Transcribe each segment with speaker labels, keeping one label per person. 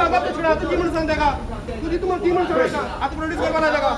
Speaker 1: म्हाका ऑब्जेक्शन आतां दी म्हणून सांग ताका. तूं दी, तूं दी म्हणून सांग ताका. आतां प्रोड्यूस करपा ना ताका.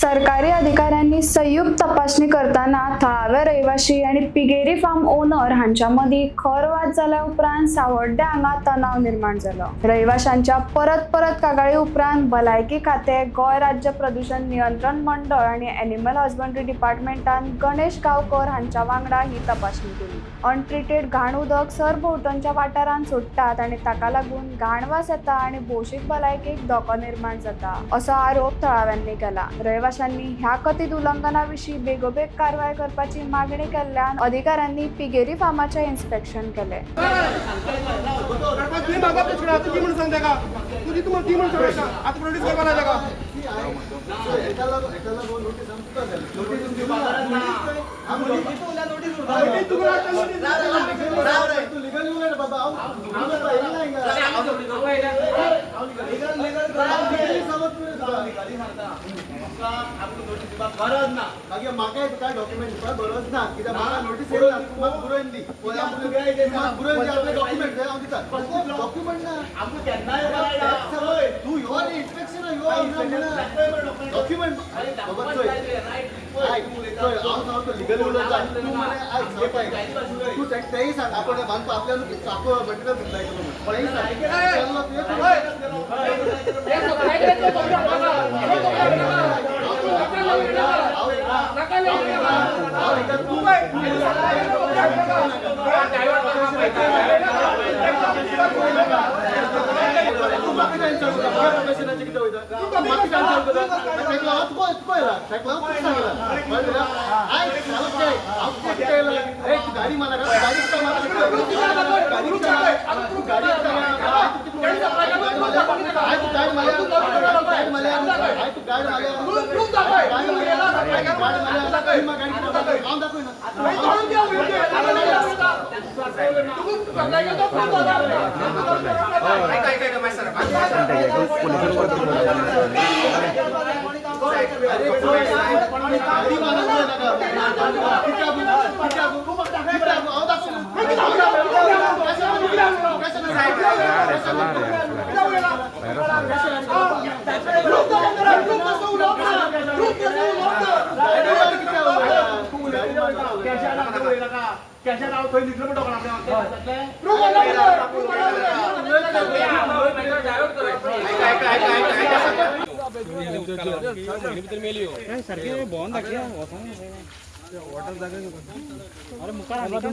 Speaker 2: सरकारी अधिकाऱ्यांनी संयुक्त तपासणी करताना थळावे रहिवाशी आणि पिगेरी फार्म ओनर हांच्या मदीं खर वाद जाल्या उपरांत सावड्डें हांगा तणाव निर्माण जालो. रहिवाशांच्या परत परत कागाळी उपरांत भलायकी खातें, गोंय राज्य प्रदूषण नियंत्रण मंडळ आनी एनिमल हजबंडरी डिपार्टमेंटान गणेश गांवकर हांच्या वांगडा ही तपासणी केली. अनट्रिटेड घाण उदक सरभोंवतणच्या वाठारांत सोडटात आनी ताका लागून घाण वास येता आनी भौशीक भलायकेक धोको निर्माण जाता असो आरोप थळाव्यांनी केला. रहिवाशांनी ह्या कथीत उल्लंघना विशीं बेगोबेग कारवाय करपाची मागणी केल्ल्यान अधिकाऱ्यांनी पिगेरी फार्माचें इन्स्पेक्शन केलें.
Speaker 1: सरपंच, तुवें म्हाका ऑब्जेक्शन आतां दी म्हणून सांग ताका. तूं दी, तूं दी म्हणून सांग ताका. आतां प्रोड्यूस करपा ना ताका.
Speaker 3: एका लागून नोटीस आमकां तुका जाली. नोटीस तुमकां
Speaker 1: नोटीस तुका आतां नोटीस.
Speaker 3: तू लिगल उलय रे बाबा. हांव येयला हिंगा. लिगली समज तुवें तुका.
Speaker 4: गरज ना.
Speaker 3: मागीर म्हाका तुका डॉक्युमेंट दिवपाक गरज ना, कित्याक म्हाका नोटीस येयला. तूं म्हाका बरोवन दी, बरोवन दी आपले डॉक्युमेंट हांव दिता. डॉक्युमेंट ना.
Speaker 4: आमकां केन्नाय मेळटा.
Speaker 3: तूं यो रे, इन्स्पेक्शन यो. डॉक्युमेंट बाबा चोय, आयक, चोय, हांव सांगता लिगली उलयता तूं मरे. आयक, सांगता आयक. तूं तेंय सांग, आपण बांदपा आपल्यान चाकू मटेरियल सप्लाय केलो म्हणून तेंय सांग. केल्लो तुवें. तूं म्हाका टेन्शन करता, म्हाका प्रोफेशनाचें कितें वयता? तूं म्हाका टेन्शन करता. ताका लागून तुका तुका येयला, ताका लागून तुका सांगला. कळ्ळें तुका? आयक, हांव कितें, हांव कितें कितें येयला? ए, तूं गाडी मारला, गाडी कित्याक मारला? गाडी कित्याक मारला? तूं गाडी कित्याक मारला? आयक, तूं गाडी मारल्या. आयक, तूं गाडी मारल्या. आयक, तूं गाडी मारल्या. गाडी मारल्या. गाडी मारल्या. तूं म्हाका गाडी कित्याक मारला? हांव दाखयना. अरे गाडी मारला नाका. कित्याक? कित्याक? कित्याक? हांव दाखयना.
Speaker 4: कॅशान हांव थंय दिसलो म्हणटा कोणाक.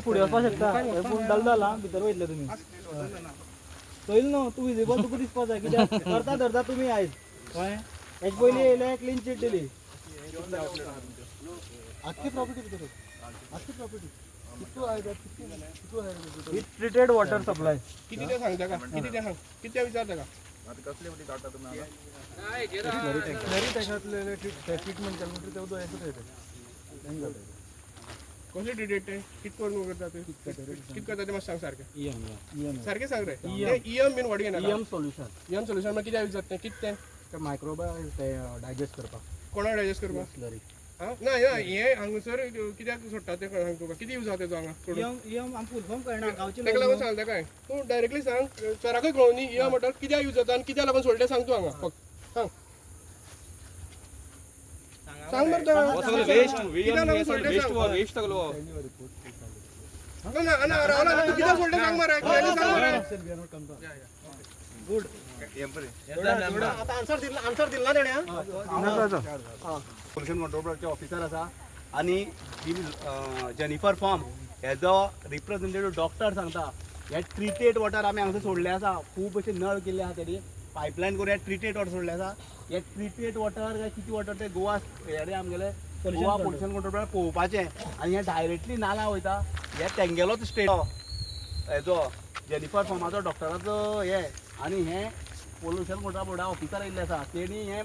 Speaker 5: फुडें वचपाक शकता पूण दलदल आं भितर वयतले तुमी चोयल न्हू तूं विजिबल तुका दिसपा जाय कित्याक करता धरता तुमी आयज. कळ्ळें? हेजे पयलीं येयले क्लीन चीट दिली.
Speaker 3: आख्खी प्रॉपर्टी भितर, आख्खी प्रॉपर्टी कितू आहे, कितू आहे?
Speaker 5: With treated water supply.
Speaker 1: किती ते सांग ताका, किती ते सांग, किती ते विचार ताका.
Speaker 3: टँकांतले ट्रिटमेंट केलें म्हणटकीर ते उदक हें येता.
Speaker 1: कसले डिटेट ते कित करून करता ते, कित करता ते मातशें सांग सारकें. सारकें सांग रे. ते इयम बीन व्हड घेनाका.
Speaker 5: इएम सोल्युशन.
Speaker 1: इयम सोल्युशन मागीर कित्याक यूज जाता तें? कित तें?
Speaker 5: ते मायक्रोबा ते डायजेस्ट करपाक.
Speaker 1: कोणाक डायजेस्ट करपाक?
Speaker 5: स्लरी.
Speaker 1: आं, ना ना, हें हांगासर कित्याक सोडटा तें सांग तुका. कितें यूज जाता तेजो हांगा सोडून?
Speaker 5: इएम इएम आमकां फूल फॉर्म कळना गांवचे.
Speaker 1: ताका लागून सांगता काय तूं डायरेक्टली सांग सराकूय कळूं न्ही. इयम म्हणटा कित्याक यूज जाता आनी कित्याक लागून सोडलें सांग तूं हांगा. फक्त सांग, सांग मरे तो. कित्याक लागून सोडलें सांग. ना ना ना, रावला तूं कित्याक सोडलें सांग मरे, क्लियरली सांग मरे.
Speaker 4: आतां आन्सर दिला, आन्सर दिला तेणें. पोल्युशन कंट्रोल बोर्डाचे ऑफिसर आसा आनी ही जेनिफर फॉर्म हेजो रिप्रेझेंटेटिव्ह डॉक्टर सांगता, हे ट्रिटेड वॉटर आमी हांगासर सोडले आसा. खूब अशे नळ केल्ले आसा तेणी पायपलायन करून हे ट्रिटेड वॉटर सोडले आसा. हे ट्रिटेड वॉटर काय कितें वॉटर ते गोवा हे आमगेले गोवा पोल्युशन कंट्रोल बोर्डाक पळोवपाचें. आनी हे डायरेक्टली नाला वयता. हे तेंगेलोच स्टेट हेजो जेनिफर फॉर्माचो डॉक्टराचो हे आनी हे पोल्युशन कंट्रोल बोर्डा ऑफिसर आयिल्ले आसा, तेणी हें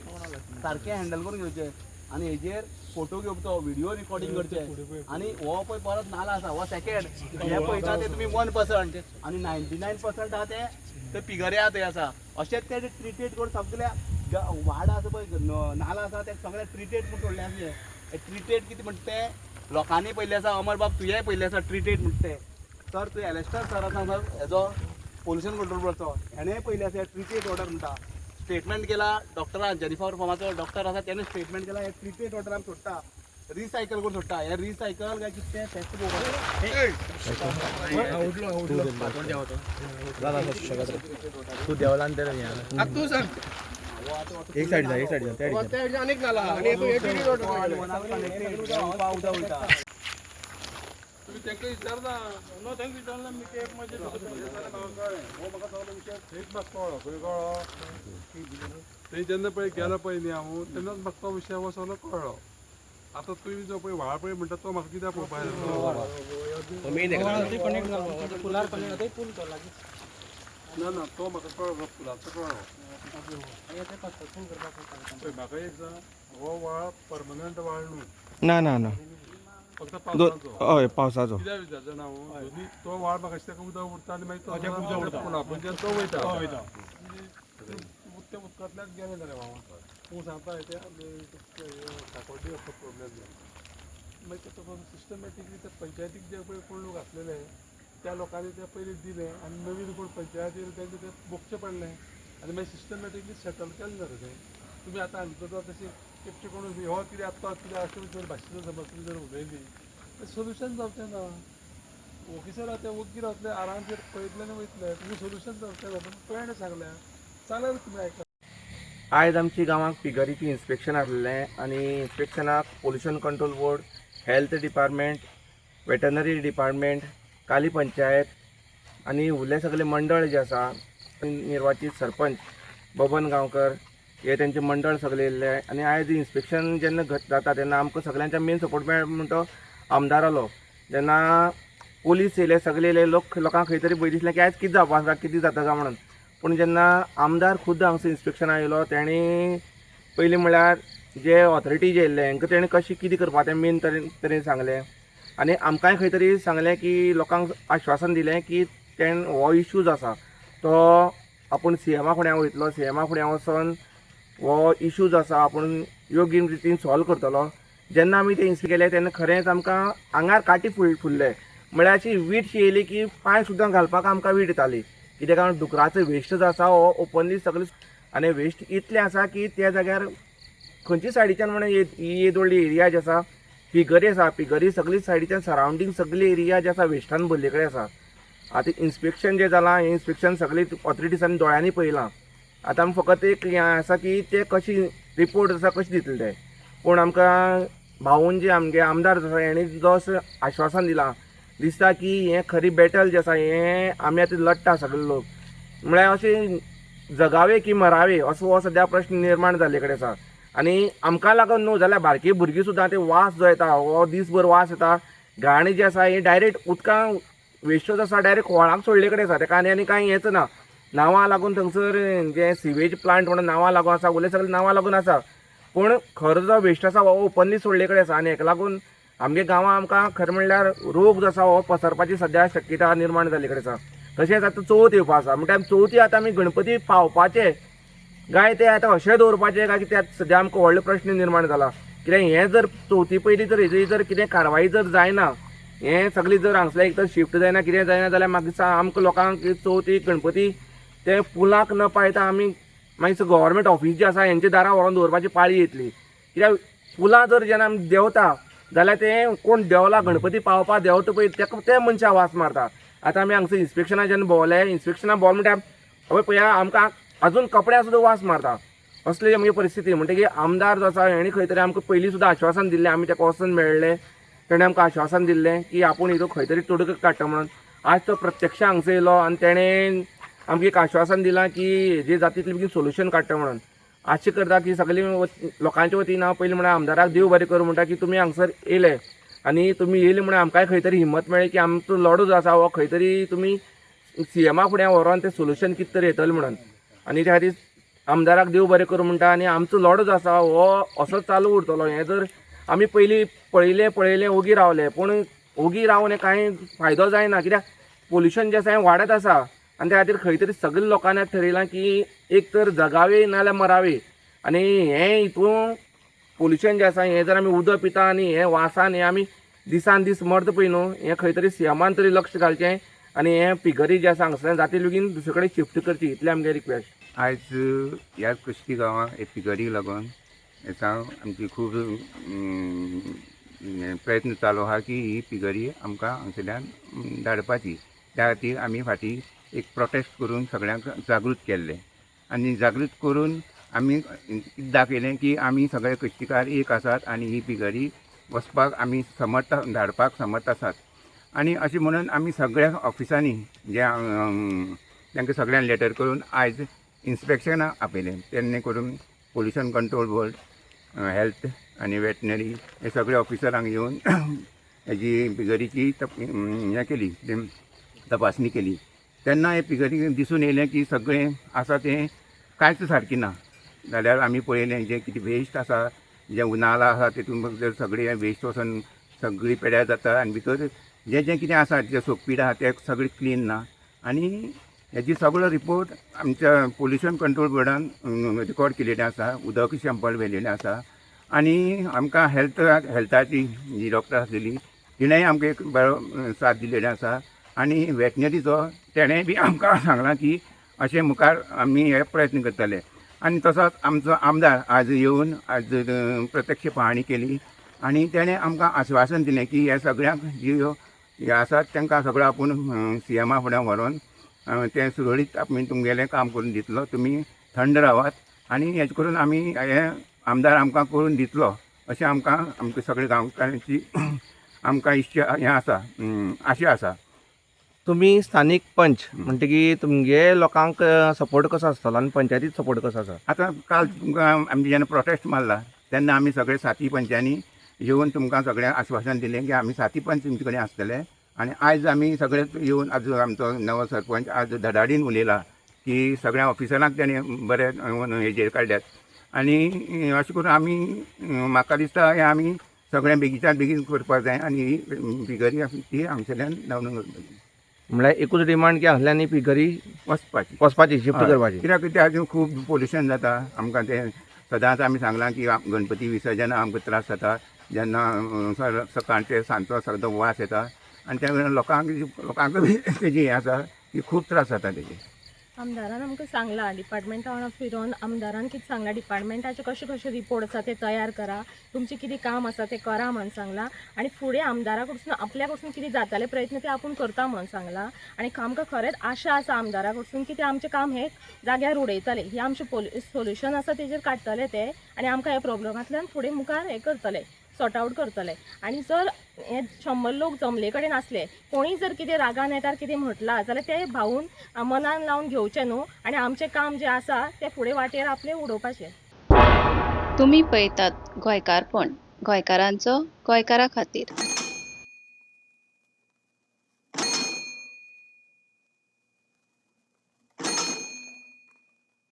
Speaker 4: सारकें हँडल करून घेवचें आनी हेजेर फोटो घेवचो, व्हिडिओ रिकॉर्डिंग करचें. आनी हो पळय परत नाला आसा हो सेकेंड हे पळयता ते तुमी 1% आनी 99% आहा ते ते पिगऱ्या थंय आसा. अशेंच ते ट्रिटेड करून सगल्या वाडा आसा पळय, नाला आसा ते सगळे ट्रिटेड करून सोडले आसा. हे ट्रिटेड कितें म्हणटा तें लोकांनी पळयल्लें आसा. अमर बाब, तुवेंय पळयल्लें आसा ट्रिटेड म्हणटा तें. सर तूं एलेस्टर सर आसा सर, हेजो पोल्युशन कंट्रोल बोर्डाचो, हेणें पयलें आसा ट्रिटेड वॉटर म्हणटा. स्टेटमेंट केला डॉक्टरान, जेनिफर फॉर्माचो डॉक्टर आसा, तेणें स्टेटमेंट केला हे ट्रिटेड वॉटर आमी सोडटा, रिसायकल करून सोडटा. हे रिसायकल काय कितें तें टेस्ट पळोवपाक.
Speaker 6: तू देवलान ते
Speaker 1: आतां तूं सांग.
Speaker 6: एक साइड जा, एक साइड जा, त्या
Speaker 1: त्या सायडीन आनीक नाला आनी हे ट्रिटेड वॉटर.
Speaker 4: उदक वयता.
Speaker 7: तुम्ही तांकां विचारना. नो, तांकां विचारना. मी ते एक हो म्हाका सगलो विशय थंयच म्हाका कळ्ळो. खंय कळ्ळो? थंय जेन्ना पळय गेलो पळय न्ही हांव, तेन्नाच म्हाका तो विशय हो सगलो कळ्ळो. आतां तुमी जो पळय व्हाळ पळय म्हणटा तो म्हाका कित्याक पळोवपाक जाय?
Speaker 5: पुलार कनेक्ट जाता पूल तो लागीं.
Speaker 7: ना ना, तो म्हाका कळ्ळो, पुलाचो कळ्ळो. पळय म्हाका एक सांग, हो व्हाळ परमनंट व्हाळ न्हू?
Speaker 6: ना ना ना.
Speaker 7: फक्त पावसाचो.
Speaker 6: हय, पावसाचो.
Speaker 7: कित्याक विचारता ना हांव, दोनी तो व्हाळ म्हाका दिसता उदक उरता आनी मागीर तो पुला पयच्यान तो वयता, ते उदकांतल्यान गेले जाल्यार व्हांवन. तूं सांगता ते साकोड्डी असो प्रोब्लेम जाला. मागीर ते तुका सिस्टमॅटिकली ते पंचायतीक जे पळय कोण लोक आसलेले त्या लोकांनी ते पयलीं दिलें आनी नवीन कोण पंचायत येयले तेंचे ते भोगचें पडलें आनी मागीर सिस्टमॅटिकली सेटल केलें जाता तें. तुमी आतां हांगा जर तशें एकटे कोण हो कितें आतां कितें अशें जर भाशेचो समज तुमी जर उलयली तर सोल्युशन जावचें ना. ऑफिसर आतां वग्गी रावतले, आरामशीर पळयतले आनी वयतले. तुमी सोल्युशन जावचें ना. तुमी प्लॅन सांगल्या, चालेल, तुमी आयका.
Speaker 6: आयज आमची गांवांत पिगरीची इन्स्पेक्शन आसलें आनी इन्स्पेक्शनाक pollution control board, health department, veterinary department, Kali panchayat आनी उरले सगळे मंडळ जे आसा, निर्वाचीत सरपंच बबन गांवकर हे तेंचे मंडळ सगळे येयल्ले. आनी आयज इन्स्पेक्शन जेन्ना जाता तेन्ना आमकां सगळ्यांच्या मेन सपोर्ट मेळ म्हणटा तो आमदारालो. जेन्ना पोलीस येयले, सगळे येयले, लोक लोकांक खंय तरी भंय दिसलें की आयज कितें जावपा आसा, कितें जाता काय म्हणून. पूण जेन्ना आमदार खुद्द हांगसर इन्स्पेक्शनाक येयलो, तेणी पयलीं म्हळ्यार जे ऑथॉरिटी जे येयल्ले हांकां तेणें कशें कितें करपा तें मेन तरेन सांगलें आनी आमकांय खंय तरी सांगलें की लोकांक आश्वासन दिलें की तेण हो इशू जो आसा तो आपूण सीएमा फुड्यां वयतलो, सीएमा फुड्यां वचोन हो इशू जो आसा आपूण योग्य रितीन सॉल्व करतलो. जेन्ना आमी ते इन्स्पेक्ट केले तेन्ना खरेंच आमकां आंगार कांटे फुल्ले, म्हळ्यार अशी वीट शी येयली की पांय सुद्दां घालपाक आमकां वीट येताली. कित्याक कारण डुकराचो वेस्ट जो आसा हो ओपनली सगळे आनी वेस्ट इतलें आसा की त्या जाग्यार खंयच्या सायडीच्यान म्हणून ही व्हडली एरिया जी आसा, पिगरी आसा, पिगरी सगळी सायडीच्यान सरावंडींग सगळी एरिया जी आसा वेस्टान भरले कडेन आसा. आतां इन्स्पेक्शन जें जालां हें इन्स्पेक्शन सगळी ऑथॉरिटीजांनी दोळ्यांनी पळयलां. आतां आमी फकत एक हें आसा की ते कशी रिपोर्ट आसा कशें दितले ते. पूण आमकां भाऊन जे आमगे आमदार जो आसा हेणी जो असो आश्वासन दिलां, दिसता की हें खरी बॅटल जें आसा हें आमी आतां लडटा सगळे लोक, म्हळ्यार अशें जगावे की मरावे असो हो सद्या प्रश्न निर्माण जाल्ले कडेन आसा. आनी आमकां लागून न्हू जाल्यार बारकी भुरगीं सुद्दां ते वास जो येता हो दीसभर वास येता, घाण जी आसा ही डायरेक्ट उदकां वेस्ट जो आसा डायरेक्ट व्हाळाक सोडले कडेन आसा. तेका आनी आनी कांय हेंच ना. नांवां लागून थंगसर जें सिवेज प्लांट म्हणून नांवां लागून आसा, उरले सगळे नांवां लागून आसा, पूण खरो जो वेस्ट आसा हो ओपनली सोडले कडेन आसा. आनी हेका लागून आमगे गांवां आमकां खरें म्हणल्यार रोग जो आसा हो पसरपाची सद्या शक्यता निर्माण जाल्ले कडेन आसा. तशेंच आतां चवथ येवपा आसा, म्हणटा आमी चवथी आतां आमी गणपती पावपाचे काय ते आतां अशें दवरपाचें काय कितें, सद्या आमकां व्हडलो प्रश्न निर्माण जाला. कित्याक हें जर चवथी पयलीं जर हेजी जर कितें कारवाई जर जायना, हें सगळें जर हांगसरलें एक तर शिफ्ट जायना, कितें जायना जाल्यार मागीर आमकां लोकांक चवथी गणपती ते पुलाक न पायता आमी मागीर गव्हर्मेंट ऑफीस जे आसा हेंच्या दारां व्हरोन दवरपाची पाळी येतली. कित्याक पुलां जर जेन्ना आमी देंवता जाल्यार तें कोण देंवला गणपती पावपा देंवता पळय तेका ते मनशां वास मारता. आतां आमी हांगसर इन्स्पेक्शना जेन्ना भोंवले, इन्स्पेक्शना भोंवले म्हणटा हय पळया आमकां अजून कपड्या सुद्दां वास मारता, असली आमगे परिस्थिती. म्हणटकीर आमदार जो आसा हेणी खंय तरी आमकां पयलीं सुद्दां आश्वासन दिल्लें, आमी तेका वचून मेळ्ळे, तेणें आमकां आश्वासन दिल्लें की आपूण हितून खंय तरी तोडगा काडटा म्हणून. आज तो प्रत्यक्ष हांगसर येयलो आनी तेणें आमकां एक आश्वासन दिलां की हेजी जाता तितले बेगीन सोल्युशन काडटा म्हणून. आशें करता की सगळीं लोकांच्या वतीन हांव पयलीं म्हणल्यार आमदाराक देव बरें करूं म्हणटा की तुमी हांगसर येयले आनी तुमी येयले म्हणून आमकांय खंय तरी हिम्मत मेळ्ळी की आमचो लढो जो आसा हो खंय तरी तुमी सीएमा फुड्यां व्हरोन तें सोल्युशन कितें तरी येतलें म्हणून. आनी त्या खातीर आमदाराक देव बरें करूं म्हणटा आनी आमचो लढो जो आसा हो असोच चालू उरतलो. हें जर आमी पयलीं पळयलें पळयलें ओगी रावले, पूण ओगी रावन हें कांय फायदो जायना, कित्याक पोल्युशन जें आसा हें वाडत आसा. आनी त्या खातीर खंय तरी सगल्या लोकांनी थरयलां की एक तर जगावे नाजाल्यार मरावे. आनी हें हितून पोल्युशन जें आसा हें जर आमी उदक पिता आनी हें वासान हें आमी दिसान दीस मरता पळय न्हू, हें खंय तरी सीएमान तरी लक्ष घालचें आनी हें पिगरी जें आसा हांगसरल्यान जाती बेगीन दुसरे कडेन शिफ्ट करची, इतलें आमगे रिक्वेस्ट.
Speaker 8: आयज ह्या कश्टी गांवांत हे पिगरीक लागून हेचा आमची खूब प्रयत्न चालू आहा की ही पिगरी आमकां हांगसरल्यान धाडपाची. त्या खातीर आमी फाटीं एक प्रोटेस्ट करून सगळ्यांक जागृत केल्लें आनी जागृत करून आमी दाखयलें की आमी सगळे कश्टीकार एक आसात आनी ही पिगरी वचपाक आमी समर्थ, धाडपाक समर्थ आसात. आनी अशें म्हणून आमी सगळ्या ऑफिसांनी जे तांकां सगळ्यांक लेटर करून आयज इन्स्पेक्शनाक आपयलें. तेन्ना करून पोल्युशन कंट्रोल बोर्ड, हेल्थ आनी वेटनरी हे सगळे ऑफिसरांक येवन हेजी पिगरीची हें केली, तपासणी केली. तेन्ना हे पिगरी दिसून येयलें की सगळें आसा तें कांयच सारकें ना. जाल्यार आमी पळयलें जें कितें वेस्ट आसा, जें उनाला आसा तितून भितर सगळें वेस्ट वचोन सगळी पेड्यार जाता आनी भितर जें जें कितें आसा जें सोकपीड आसा तें सगळें क्लीन ना. आनी हेजी सगळो रिपोर्ट आमच्या पोल्युशन कंट्रोल बोर्डान रिकॉर्ड केलेलें आसा, उदक सॅम्पल व्हेलेलें आसा. आनी आमकां हेल्थाची जी डॉक्टर आसलेली तिणेंय आमकां एक बरो साथ दिलेली आसा. आनी वेटनरीचो तेणेंय बी आमकां सांगलां की अशें मुखार आमी हे प्रयत्न करतले. आनी तसोच आमचो आमदार आज येवन आज प्रत्यक्ष पहाणी केली आनी तेणें आमकां आश्वासन दिलें की हे सगळ्यांक ज्यो हे आसात तांकां सगळो आपूण सीएमा फुडें व्हरोन तें सुरळीत आमी तुमगेलें काम करून दितलो, तुमी थंड रावात आनी हेजे करून आमी हे आमदार आमकां करून दितलो अशें आमकां आमकां सगळे गांवकारांची आमकां इच्छा हें आसा, आशा आसा.
Speaker 6: तुमी स्थानीक पंच म्हणटकीर तुमगे लोकांक सपोर्ट कसो आसतलो आनी पंचायतीक सपोर्ट कसो आसा?
Speaker 8: आतां काल तुमकां आमी जेन्ना प्रोटेस्ट मारला तेन्ना आमी सगळे साती पंचांनी येवन तुमकां सगळ्यांक आश्वासन दिलें की आमी साती पंच तुमचे कडेन आसतले. आनी आयज आमी सगळे येवन आज आमचो नवो सरपंच आज धडाडीन उलयला की सगळ्या ऑफिसरांक तेणें बरे हेजेर काडल्यात. आनी अशें करून आमी म्हाका दिसता हें आमी सगळें बेगीच्या बेगीन करपाक जाय आनी ही बिगरी आसा ती हांगसरल्यान धांवडून करपाची.
Speaker 6: म्हळ्यार एकूच डिमांड की हांगसरल्यान ही पिगरी
Speaker 8: वचपाची
Speaker 6: वचपाची, शिफ्ट करपाची.
Speaker 8: कित्याक ते आजून खूब पोल्युशन जाता आमकां. तें सदांच आमी सांगलां की गणपती विसर्जना आमकां त्रास जाता जेन्ना सकाळचे सांजचो सगळो वास येता आनी त्या वेळार लोकांक बी तेजी हें आसा की खूब त्रास जाता तेजे.
Speaker 9: आमदारान आमकां सांगलां, डिपार्टमेंटा वांगडा फिरोन आमदारान कितें सांगलां, डिपार्टमेंटाचे कशे कशे रिपोर्ट आसा ते तयार करा, तुमचें कितें काम आसा तें करा म्हणून सांगलां. आनी फुडें आमदारा कडसून आपल्या कडसून कितें जाताले प्रयत्न ते आपूण करता म्हणून सांगलां. आनी आमकां खरेंच आशा आसा आमदारा कडसून की ते आमचें काम हें जाग्यार उडयतले, ही आमचें सोल्युशन आसा तेजेर काडटले ते आनी आमकां ह्या प्रॉब्लमांतल्यान फुडें मुखार हें करतले, सॉर्ट आवट करतले. आनी जर हे 100 लोक जमले कडेन आसले, कोणीय जर कितें रागान येतार कितें म्हटलां जाल्यार ते भावून मनान लावन घेवचें न्हू आनी आमचें काम जें आसा तें फुडें वाटेर आपलें उडोवपाचें.
Speaker 10: तुमी पळयतात गोंयकारपण, गोंयकारांचो गोंयकारा खातीर.